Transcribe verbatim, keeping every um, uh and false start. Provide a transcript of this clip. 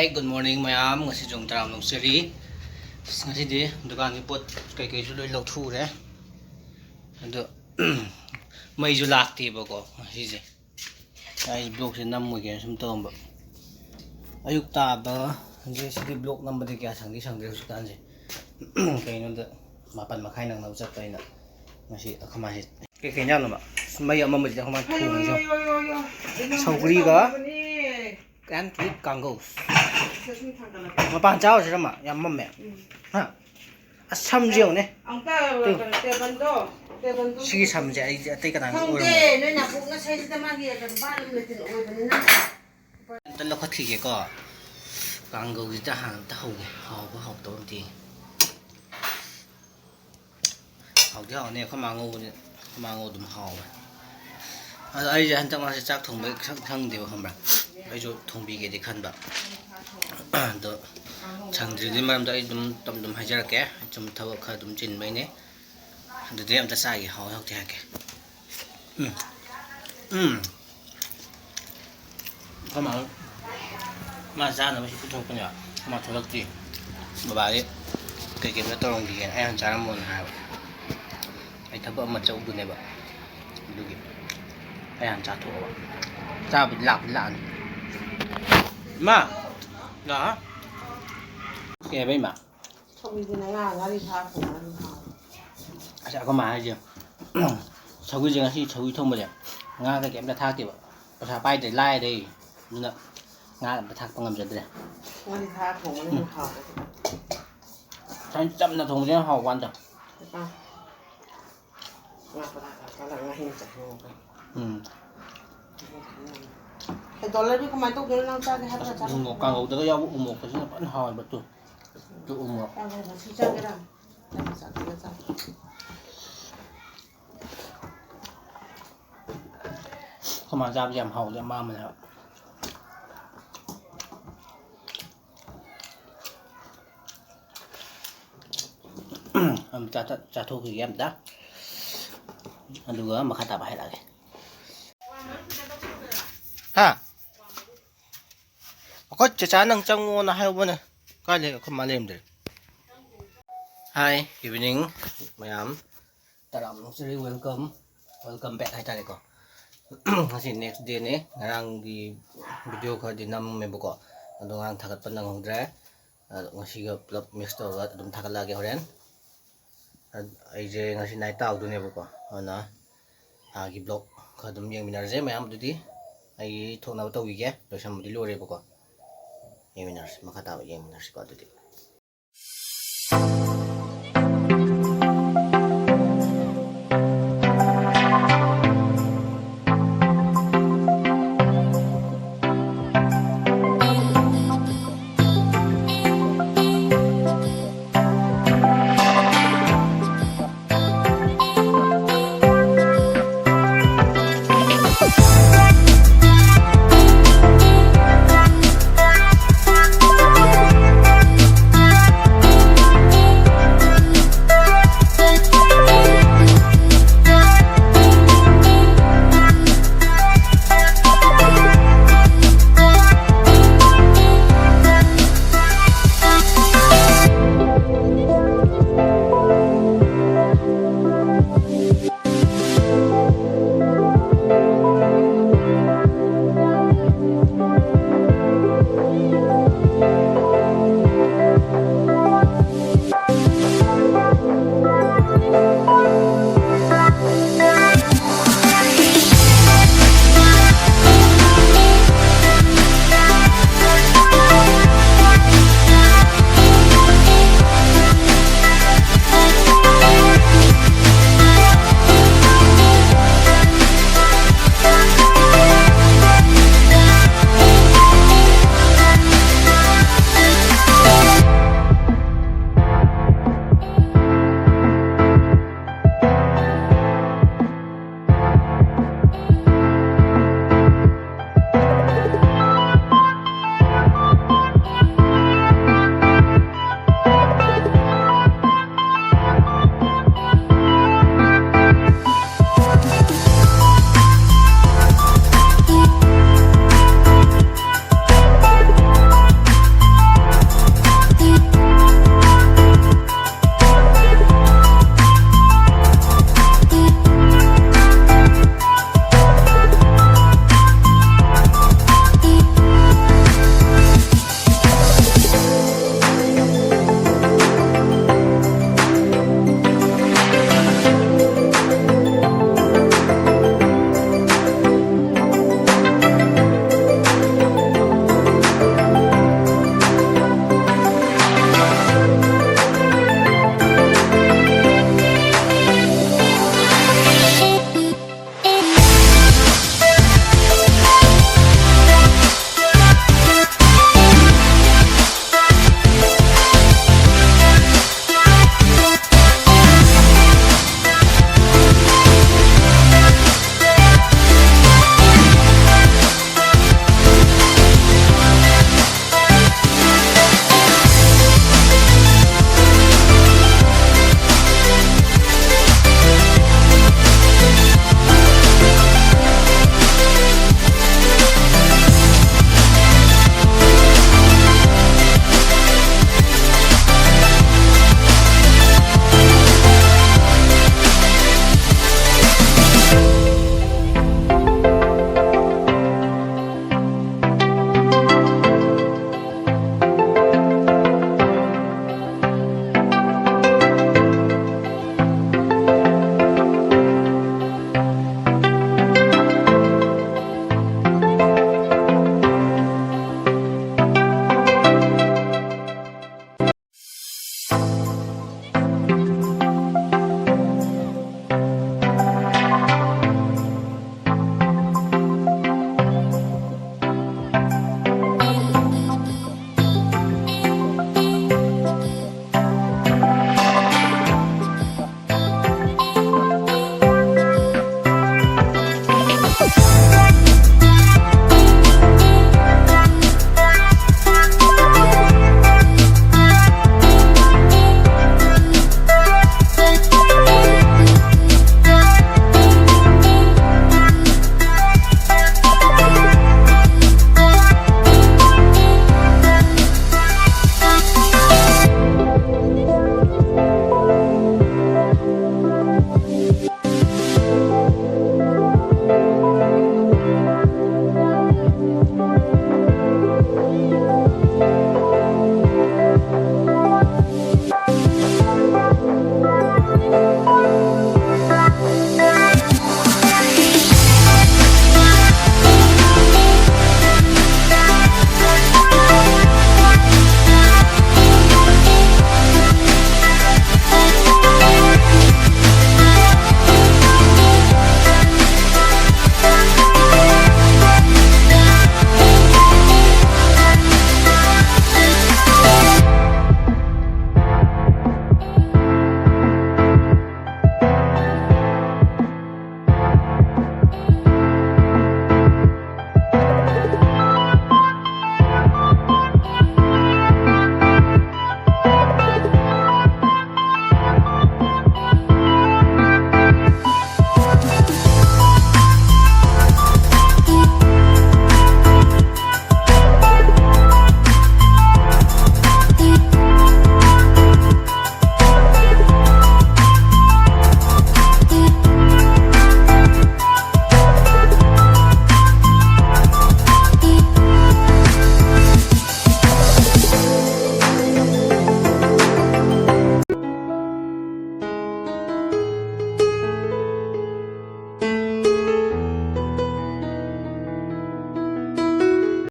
Hey, good morning ꯃꯌꯥꯝ꯫ ꯉꯁꯤ June ꯇꯔꯥ ꯂꯧꯖꯔꯤ꯫ ꯑꯁ, ꯉꯁꯤꯗꯤ ꯗꯨꯀꯥꯟꯒꯤ ꯄꯣꯠ ꯀꯩꯀꯩꯁꯨ ꯂꯣꯏ ꯂꯧꯊꯣꯛꯎꯔꯦ꯫ ꯑꯗꯣ ꯃꯩꯁꯨ ꯂꯥꯛꯇꯦꯕꯀꯣ ꯉꯁꯤꯁꯦ꯫ ꯑꯩ ꯕ꯭ꯂꯣꯛꯁꯦ ꯅꯝꯃꯣꯏꯒꯦꯅ ꯁꯨꯝ ꯇꯧꯔꯝꯕ꯫ ꯑꯌꯨꯛ ꯇꯥꯕ ꯍꯧꯖꯤꯛ ꯁꯤꯗꯤ ꯕ꯭ꯂꯣꯛ ꯅꯝꯕꯗꯤ ꯀꯌꯥ ꯁꯪꯗꯤ ꯁꯪꯗ꯭ꯔꯦ ꯍꯧꯖꯤꯛꯀꯥꯟꯁꯦ꯫ ꯀꯩꯅꯣꯗ ꯃꯥꯄꯟ ꯃꯈꯥꯏ ꯅꯪꯅꯕ ꯆꯠꯄ ꯑꯩꯅ ꯉꯁꯤ ꯑꯩꯈꯣꯏ ꯃꯥꯁꯦ꯫ ꯀꯩꯀꯩ ꯏꯟꯖꯥꯡꯅꯣꯕ? ꯃꯩ ꯑꯃꯝꯕꯁꯤꯗ ꯑꯩꯈꯣꯏ ꯃꯥ ꯊꯣꯡꯉꯤꯁꯦ꯫ ꯁꯧꯒ꯭ꯔꯤꯒ ꯀꯥꯡꯒꯧ꯫ ꯃꯄꯥꯟ ꯆꯥꯔꯨꯁꯤꯔ ꯃꯥ? ꯌꯥꯝ ꯃꯝꯃꯦ꯫ ꯍꯥ? ꯑꯁ, ꯁꯝꯁꯦ ꯌꯦꯡꯉꯨꯅꯦ꯫ ꯑꯃꯨꯛꯇ ꯇꯨ꯫ ꯀꯩꯅꯣ, ꯇꯦꯕꯜꯗꯣ, ꯇꯦꯕꯜꯗꯣ ꯁꯤꯒꯤ ꯁꯝꯁꯦ ꯑꯩꯁꯦ ꯑꯇꯩ ꯀꯅꯥꯒ ꯈꯪꯗꯦ, ꯑꯣꯏꯔꯝꯃꯣꯏ꯫ ꯅꯣꯏ ꯅꯥꯀꯣꯛ ꯅꯁꯩꯁꯤꯗ ꯃꯥꯒꯤ ꯀꯩꯅꯣ ꯕꯥꯠꯔꯨꯝ ꯂꯦꯇ꯭ꯔꯤꯟ ꯑꯣꯏꯕꯅꯤꯅ꯫ ꯑꯝꯇ ꯂꯧꯈꯠꯈꯤꯒꯦꯀꯣ꯫ ꯀꯥꯡꯒꯧꯁꯤꯗ ꯍꯥꯟꯅ ꯑꯝꯇ ꯍꯧꯒꯦ꯫ ꯍꯥꯎꯕ ꯍꯥꯎꯇꯕ ꯑꯝꯇ ꯌꯦꯡꯒꯦ꯫ ꯍꯥꯎꯗꯤ ꯍꯥꯎꯅꯤ꯫ ꯑꯩꯈꯣꯏ ꯃꯥ ꯉꯧꯕꯅꯤ꯫ ꯑꯩꯈꯣꯏ ꯃꯥ ꯉꯧ ꯑꯗꯨꯝ ꯍꯥꯎꯋꯦ꯫ ꯑꯗꯣ ꯑꯩꯁꯦ ꯍꯟꯗꯛ ꯃꯥꯁꯦ ꯆꯥꯛ ꯊꯣꯡꯕ ꯈꯪ-, ꯈꯪꯗꯦꯕ, ꯈꯪꯕ꯭ꯔꯥ? ꯑꯩꯁꯨ ꯊꯣꯡꯕꯤꯒꯦꯗꯤ ꯈꯟꯕ꯫ ꯑꯗꯣ ꯁꯪꯗ꯭ꯔꯤꯗꯨꯒꯤ ꯃꯔꯝꯗꯣ ꯑꯩ ꯑꯗꯨꯝ ꯇꯞ ꯑꯗꯨꯝ ꯍꯥꯏꯖꯔꯛꯀꯦ꯫ ꯁꯨꯝ ꯊꯕꯛ ꯈꯔ ꯑꯗꯨꯝ ꯆꯤꯟꯕꯩꯅꯦ꯫ ꯑꯗꯨꯗꯤ ꯑꯝꯇ ꯆꯥꯒꯦ, ꯍꯥꯎꯋꯦ ꯍꯥꯎꯇꯦ ꯍꯥꯏꯔꯛꯀꯦ꯫ ꯎꯝ꯫ ꯎꯝ꯫ ꯑꯩꯈꯣꯏ ꯃꯥ, ꯃꯥ ꯆꯥꯅꯕ ꯁꯤ ꯄꯨꯊꯣꯛꯄꯅꯦꯕ꯫ ꯑꯩꯈꯣꯏ ꯃꯥ ꯊꯣꯛꯂꯛꯇ꯭ꯔꯤ꯫ ꯕꯕꯥꯗꯤ ꯀꯩꯀꯩꯅꯣ ꯇꯧꯔꯝꯈꯤꯒꯦꯅ ꯑꯩ ꯍꯥꯟꯅ ꯆꯥꯔꯝꯃꯣꯅ ꯍꯥꯏꯕ꯫ ꯑꯩ ꯊꯕꯛ ꯑꯃ ꯆꯧꯗꯨꯅꯦꯕ꯫ ꯑꯗꯨꯒꯤ ꯑꯩ ꯍꯥꯟꯅ ꯆꯥꯊꯣꯛꯑꯕ꯫ ꯆꯥꯕꯨꯗꯤ ꯂꯥꯛꯄꯨꯗꯤ ꯂꯥꯛꯑꯅꯤ꯫ ꯏꯃꯥ! ꯂꯥꯛꯑꯣ꯫ ꯀꯩ ꯍꯥꯏꯕ, ꯏꯃꯥ? ꯁꯧꯒ꯭ꯔꯤꯗꯨꯅ ꯉꯥ ꯉꯥꯔꯤ ꯊꯥꯛꯑ ꯊꯣꯡꯉꯒ ꯑꯗꯨꯝ ꯍꯥꯎꯋꯦ꯫ ꯑꯁ, ꯑꯩꯈꯣꯏ ꯃꯥ ꯍꯥꯏꯁꯦ, ꯁꯧꯒ꯭ꯔꯤꯁꯦ ꯉꯁꯤ ꯁꯧꯒ꯭ꯔꯤ ꯊꯣꯡꯕꯁꯦ ꯉꯥ ꯀꯩꯀꯩ ꯑꯝꯇ ꯊꯥꯛꯇꯦꯕ꯫ ꯄꯩꯁꯥ ꯄꯥꯏꯗ꯭ꯔꯦ, ꯂꯥꯏꯔꯦ꯫ ꯑꯗꯨꯅ ꯉꯥ ꯑꯝꯇ ꯊꯥꯛꯄ ꯉꯝꯖꯗ꯭ꯔꯦ꯫ ꯉꯥꯔꯤ ꯊꯥꯛꯑ ꯊꯣꯡꯕꯅ ꯍꯦꯟꯅ ꯍꯥꯎꯋꯦ꯫ ꯁꯨꯃꯥꯏꯅ ꯆꯝꯅ ꯊꯣꯡꯕꯁꯦ ꯌꯥꯝ ꯍꯥꯎꯕ ꯋꯥꯅꯤꯗ꯫ ꯑꯥ꯫ ꯉꯥ ꯄꯇꯥ ꯄꯇꯥ ꯉꯥ ꯍꯤꯡ ꯆꯥꯏ ꯍꯥꯏꯕ꯫ ꯎꯝ꯫ ꯀꯩꯗꯧꯔꯗꯤ ꯀꯃꯥꯏꯅ ꯇꯧꯗꯣꯏꯅꯣ? ꯅꯪ ꯆꯥꯒꯦ ꯍꯥꯏꯕꯒ ꯑꯁ, ꯆꯥꯔꯣ꯫ ꯎ ꯃꯣꯔꯣꯛ ꯀꯥꯡꯍꯧꯗꯒ ꯌꯥꯎꯕ ꯎ ꯃꯣꯔꯣꯛꯀꯁꯤꯅ ꯐꯖꯅ ꯍꯥꯎꯋꯦꯕ ꯇꯨ꯫ ꯇꯨ ꯎ ꯃꯣꯔꯣꯛ꯫ ꯆꯥꯒꯦ ꯍꯥꯏꯕ, ꯁꯤ ꯆꯥꯒꯦꯔꯥ? ꯆꯥꯒꯦ, ꯆꯥꯒꯦ, ꯆꯥꯒꯦ꯫ ꯑꯩꯈꯣꯏ ꯃꯥ ꯆꯥꯕꯁꯦ ꯌꯥꯝ ꯍꯥꯎꯕꯅꯦ, ꯑꯃ ꯑꯃꯅꯦ ꯍꯥꯏꯕ꯫ ꯑꯝꯇ ꯆꯥꯊꯣꯛ-, ꯆꯥꯊꯣꯛꯈꯤꯒꯦ ꯑꯝꯇ꯫ ꯑꯗꯨꯒ ꯃꯈꯥ ꯇꯥꯕ ꯍꯥꯏꯔꯛꯑꯒꯦ꯫ ꯍꯥ? ꯍꯣꯏ ꯆꯦꯆꯥ, ꯅꯪ ꯆꯪꯉꯣꯅ ꯍꯥꯏꯍꯧꯕꯅꯦ꯫ ꯀꯥꯏ ꯂꯩ? ꯑꯩꯈꯣꯏ ꯃꯥ ꯂꯩꯔꯝꯗ꯭ꯔꯦ꯫ Hi, evening ꯃꯌꯥꯝ꯫ ꯇꯔꯥꯝꯅ ꯑꯣꯛꯆꯔꯤ, welcome, welcome back ꯍꯥꯏꯇꯥꯔꯦꯀꯣ꯫ ꯉꯁꯤ next dayꯅꯦ꯫ ꯉꯔꯥꯡꯒꯤ video ꯈꯔꯗꯤ ꯅꯝꯃꯦꯕꯀꯣ, ꯑꯗꯣ ꯉꯔꯥꯡ ꯊꯥꯒꯠꯄ ꯅꯪꯍꯧꯗ꯭ꯔꯦ꯫ ꯑꯗꯣ ꯉꯁꯤꯒ ꯄꯨꯂꯞ mix ꯇꯧꯔꯒ ꯑꯗꯨꯝ ꯊꯥꯒꯠꯂꯛꯑꯒꯦ ꯍꯣꯔꯦꯟ꯫ ꯑꯩꯁꯦ ꯉꯁꯤ night ꯇꯥꯎꯗꯣꯏꯅꯦꯕꯀꯣ, ꯑꯗꯨꯅ ꯑꯥꯒꯤ vlog ꯈꯔ ꯑꯗꯨꯝ ꯌꯦꯡꯃꯤꯟꯅꯔꯁꯦ ꯃꯌꯥꯝ꯫ ꯑꯗꯨꯗꯤ ꯑꯩ ꯊꯣꯛꯅꯕ ꯇꯧꯈꯤꯒꯦ, ꯂꯣꯏꯁꯟꯕꯗꯤ ꯂꯣꯏꯔꯦꯕꯀꯣ꯫ ꯌꯦꯡꯃꯤꯟꯅꯔꯁꯤ, ꯃꯈꯥ ꯇꯥꯕ ꯌꯦꯡꯃꯤꯟꯅꯔꯁꯤꯀꯣ ꯑꯗꯨꯗꯤ꯫